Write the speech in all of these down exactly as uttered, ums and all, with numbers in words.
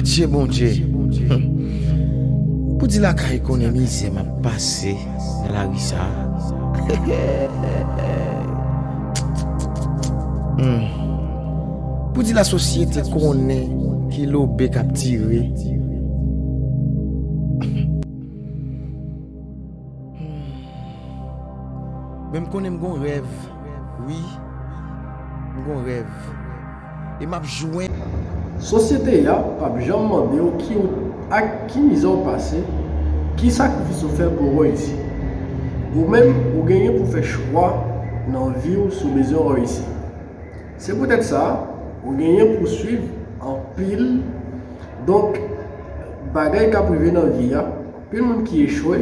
Dye Bondye, pou di lakay konnen mizè m ap pase nan lari sa a. Hmm. Pou di lasosyete konnen ki lobe k ap tire. Men m konnen m gon rèv. Wi, m gon rèv. E m ap jwenn. Sosyete a p ap janm mande w ki w, ak ki mizè w pase, ki sakrifis ou fè pou w reyisi. Ou menm, ou genyen pou fè chwa nan vi w si w bezwen reyisi. Se poutèt sa, ou genyen pou swiv anpil, donk, bagay k ap rive nan vi a, anpil moun ki echwe,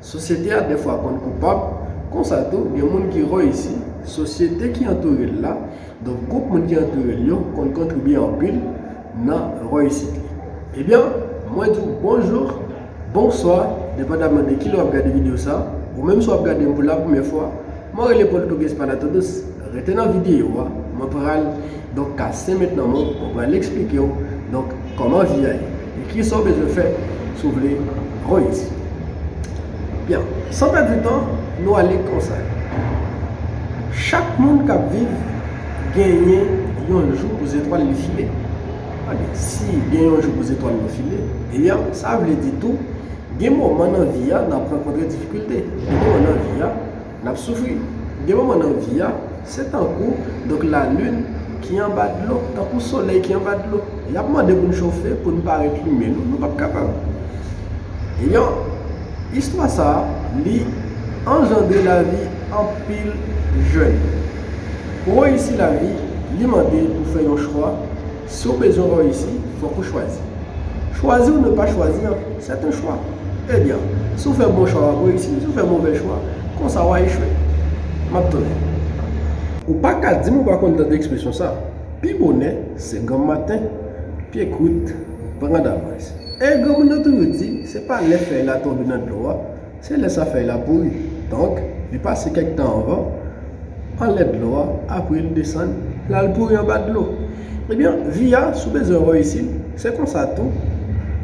sosyete a dèfwa konn koupab, konsa tou, gen moun ki reyisi, sosyete ki antoure l la, donk, gwoup moun ki antoure l yo konn kontribye anpil nan reyisit li. Ebyen, mwen di w bonjou, bonswa, depandaman de kilè w ap gade videyo sa, ou menm si w ap gade m pou la premyè fwa, mwen rele Paul Togues Panatodous. Rete nan videyo a, mwen pral, donk, kase mentnan mwen, mwen pral eksplike w, donk, kòman vi a ye, e kisa w bezwen fè si w vle reyisi. Byen, san pèdi tan, nou ale konsa. Chak moun k ap viv genyen yon jou pou zetwal li file. Tande, si gen yon jou pou zetwal nou file, ebyen, sa vle di tou, gen moman nan vi a, n ap rankontre difikilte. Gen moman nan vi a, n ap soufri. Gen moman nan vi a, se tankou, donk, lalin ki anba dlo, tankou solèy ki anba dlo. Y ap mande pou n chofe, pou n parèt limen, nou, nou p ap kapab. Ebyen, istwa sa a, li anjandre lavi anpil jèn. Pou reyisi lavi, li mande pou fè yon chwa. Si w bezwen reyisi, fòk ou chwazi. Choisir ou ne pas choisir, c'est un choix. Ebyen, si w fè bon chwa, w ap reyisi. Si w fè movè chwa, konsa w a echwe. M ap tounen. Ou pa ka di m ou pa konn tande ekspresyon sa. Pi bonè, se granm maten, pye kout, pran davans. E granmoun yo toujou di, se pa lè fèy la tonbe nan dlo a, se lè sa fèy la pouri. Donk, li pase kèk tan anvan, anlè dlo a, apre li desann, l al pouri anba dlo. Ebyen, vi a, si w bezwen reyisi l, se konsa tou,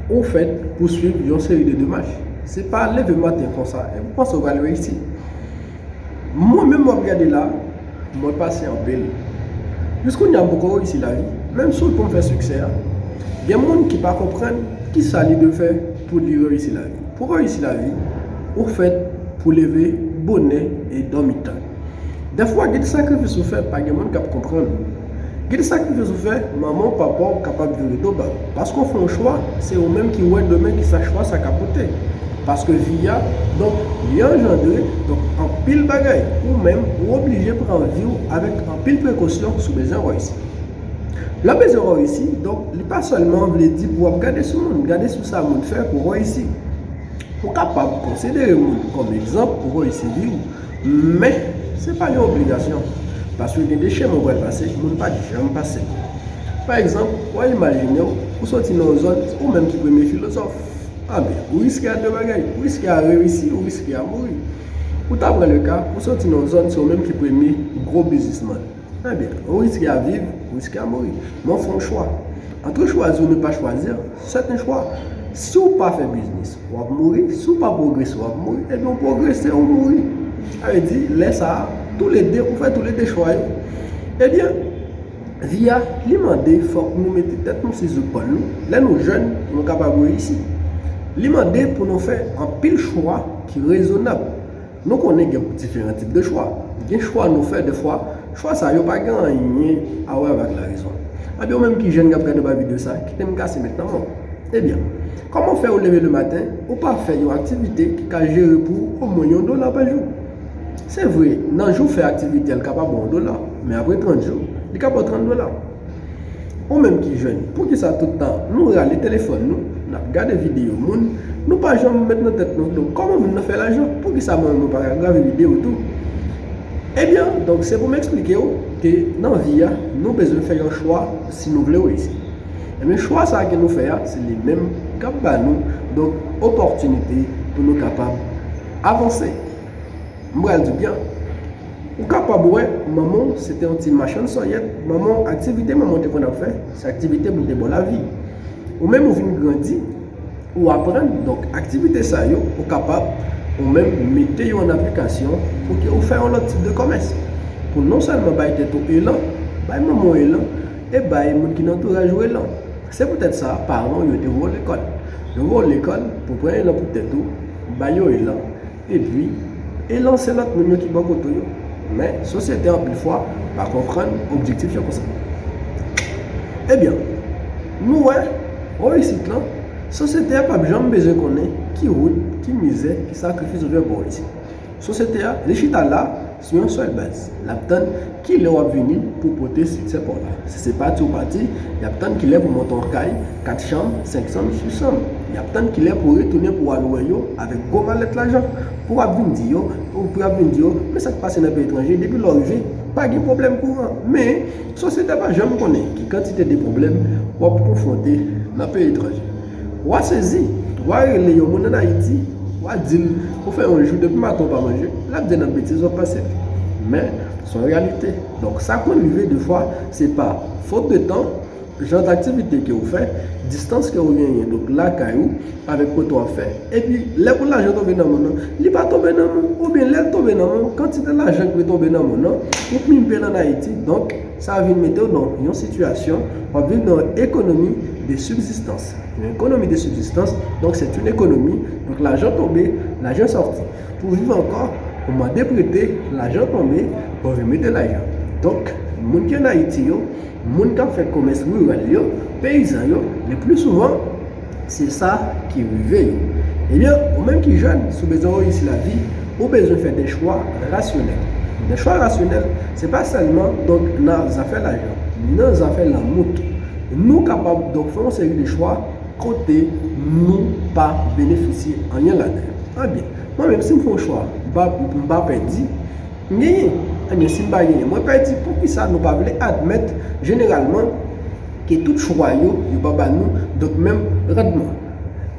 ou fèt pou swiv yon seri de demach. Se pa leve maten konsa, epi w panse w pral reyisi. Mwen menm w ap gade la, mwen pase anpil. Jiskounye a m poko reyisi lavi, menm si w pou m fè siksè a. Gen moun ki pa konprann kisa li dwe fè pou li reyisi lavi. Pou reyisi lavi, ou fèt pou leve bonè e dòmi ta. Dèfwa, gen de sakrifis ou fè, pa gen moun k ap konprann. Gen de sakrifis ou fè, manman w, papa w kapab vire do ba w. Paske w fè yon chwa, se ou menm ki wè demen kisa chwa sa ka pote. Paske vi a, donk, li anjandre, donk, anpil bagay. Ou menm, ou oblije pran vi w avèk anpil prekosyon si w bezwen reyisi. Lè w bezwen reyisi, donk, li pa sèlman vle di pou w ap gade sou moun, gade sou sa moun fè pou w reyisi. Ou kapab konsidere moun kòm egzanp pou reyisi vi w, men se pa yon obligasyon. Paske gen de chemen w pral pase, moun pa t janm pase. Pa egzanp, w a imajine w, ou soti nan yon zòn, se ou menm ki premye filozòf. Anben, ou riske a de bagay, ou riske a reyisi, ou riske a mouri. Ou ta pran le ka, ou soti nan yon zòn, se ou menm ki premye gwo biznismann. Ebyen, ou riske a viv, ou riske a mouri. Men w fè yon chwa. Entre choisir ou ne pas choisir, c'est un choix. Si w pa fè biznis, w ap mouri. Si w pa pwogrese, w ap mouri. Ebyen, w pwogrese, ou mouri. Sa vle di, lè sa a, toulede, ou fè toulede chwa yo. Ebyen, vi a, li mande fòk nou mete tèt nou sou zepòl nou. Lè nou jèn, pou nou kapab reyisi. Li mande pou nou fè anpil chwa ki rezonab. Nou konnen gen diferan tip de chwa. Gen chwa nou fè dèfwa, chwa sa yo pa gen anyen a wè avèk larezon. Ebyen, ou menm ki jèn k ap gade m pa videyo sa, kite m kase mentnan men w. Ebyen, kòman fè ou leve le maten, ou pa fè yon aktivite ki ka jere pou ou omwen yon dola pa jou? Se vre, nan jou fè aktivite a, l ka pa ba w yon dola, men apre trant jou, li ka ba w trant dola. Ou menm ki jèn, poukisa tout tan nou rale telefòn nou, n ap gade videyo moun, nou pa janm met nan tèt nou, donk, kòman moun nan fè lajan? Poukisa mwen menm mwen pa ka grave videyo tou? Ebyen, donk, se pou m eksplike w ke nan vi a, nou bezwen fè yon chwa si nou vle reyisi. Ebyen, chwa sa a ke nou fè a, se li menm k ap ba nou, donk, opòtinite pou nou kapab avanse. M pral di w byen. Ou kapab wè, manman w se te yon ti machann sòyèt. Manman w, aktivite manman w te konn ap fè, se aktivite pou l te ba w lavi. Ou menm ou vin grandi, ou aprann, donk aktivite sa yo, ou kapab ou menm mete yo an aplikasyon pou ke ou fè yon lòt tip de kòmès. Pou non sèlman bay tèt ou elan, bay manman w elan, e bay moun ki nan antouraj ou elan. Se poutèt sa, paran w yo te voye w lekòl. Yo voye w lekòl pou pran elan pou tèt ou, bay yo elan, epi elan se lòt moun yo ki bò kote w yo. Men, sosyete anpil fwa pa konprann objektif yo konsa. Ebyen, nou wè, reyisit lan, sosyete a p ap janm bezwen konnen ki wout, ki mizè, ki sakrifis ou fè pou reyisi. Sosyete a, li chita la sou yon sèl baz. L ap tann kilè w ap vini pou pote siksè pa w la. Si se pati ou pati, y ap tann kilè pou monte yon kay, kat chanm, senk chanm, sis chanm. Y ap tann kilè pou retounen pou al wè yo avèk gwo malèt lajan. Pou w ap vin di yo, pou w ap vin di yo, men sa k pase nan peyi etranje, depi lè w rive, pa gen pwoblèm kouran. Men, sosyete a pa janm konnen ki kantite de pwoblèm w ap konfwonte nan peyi etranje. W a sezi, w a rele yon moun ann Ayiti, w a di l, ou fè yon jou depi maten w pa manje, l ap di nan betiz w ap pase. Men, se yon reyalite. Donk, sa konn rive defwa, se pa fot de tan, jan d aktivite ke ou fè, distans ke ou genyen, donk lakay ou, avèk kote w ap fè. Epi, lè pou lajan tonbe nan men w nan, li pa tonbe nan men w, oubyen lè l tonbe nan men w, kantite lajan ki tonbe nan men w nan, ou pimpe l ann Ayiti, donk, sa vin mete w nan yon sitiyasyon, w ap viv nan yon ekonomi de sibzistans. Yon ekonomi de sibzistans, donk, se yon ekonomi, donk, lajan tonbe, lajan sòti. Pou viv ankò, ou mande prete, lajan tonbe, ou vin mete lajan. Donk, moun ki ann Ayiti yo, moun k ap fè kòmès riral yo, peyizan yo, le pli souvan, se sa ki rive yo. Ebyen, ou menm ki jèn, si w bezwen reyisi lavi, ou bezwen fè de chwa rasyonèl. De chwa rasyonèl, se pa sèlman, donk, nan zafè lajan, men nan zafè lanmou tou. Nou kapab, donk, fè yon seri de chwa kote nou pa benefisye anyen ladan. Ebyen, mwen menm, si m fè yon chwa, m pa, m pa pèdi, m genyen. Ebyen, si m pa genyen, mwen pèdi. Poukisa nou pa vle admèt, jeneralman, ke tout chwa yo, yo pa ba nou, donk, menm randman?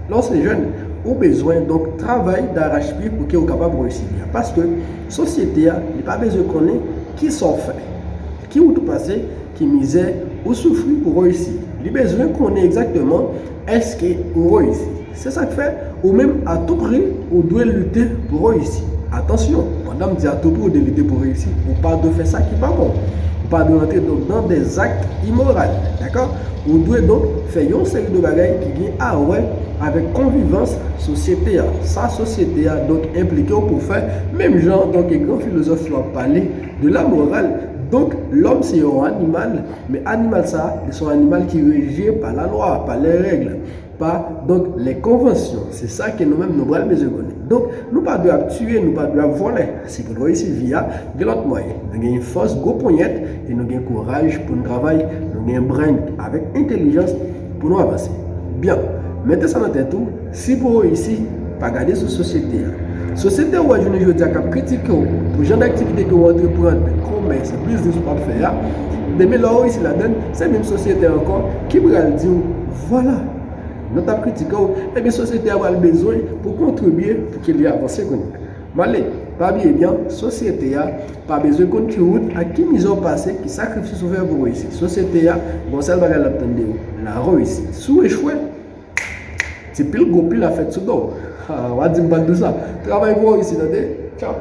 Lè w se jèn, ou bezwen, donk, travay darachpye pou ke ou kapab reyisi vi a. Paske sosyete a, li pa bezwen konnen ki sa w fè, ki wout ou pase, ki mizè ou soufri pou reyisi. Li bezwen konnen egzakteman èske ou reyisi. Se sa k fè, ou menm, a tou pri, ou dwe lite pou reyisi. Atansyon, pandan m di a tou pri ou dwe lite pou reyisi, ou pa dwe fè sa ki pa bon. Ou pa dwe rantre, donk, nan de zak imoral, dakò? Ou dwe, donk, fè yon seri de bagay ki gen a wè avèk konvivans sosyete a. Sa sosyete a, donk, enplike w pou fè, menm jan, donk, gran filozòf yo ap pale de la morale. Donk, lòm se yon animal, men animal sa, li se yon animal ki reji pa la lwa, pa les règles, pa, donk, les conventions. Se sa ke nou menm nou pral bezwen konnen. Donk, nou pa dwe ap tiye, nou pa dwe ap vòlè. Si pou nou reyisi vi a, gen lòt mwayen. Nou gen fòs gwo ponyèt e nou gen kouraj pou nou travay, nou gen brain avèk entèlijans pou nou avanse. Byen, mete sa nan tèt ou, si pou reyisi, pa gade sou sosyete a. Sosyete ou wè jounen jodi a k ap kritike w pou jan d aktivite ke w antreprann, kòmès, biznis w ap fè a, demen lè w reyisi ladan l, se menm sosyete a ankò ki pral di w, vwala, nou t ap kritike w, ebyen sosyete a pral bezwen pou kontribye pou ke li avanse kounye a. M ale, pa bliye byen, sosyete a pa bezwen konn ki wout ak ki mizè w pase, ki sakrifis ou fè pou reyisi. Sosyete a, gon sèl bagay l ap tann de ou, la reyisi. Si w echwe, ti pil gwo pil ap fèt sou do w. Ah, w a di m pa t di sa. Travay pou w reyisi, tande? Tchaw.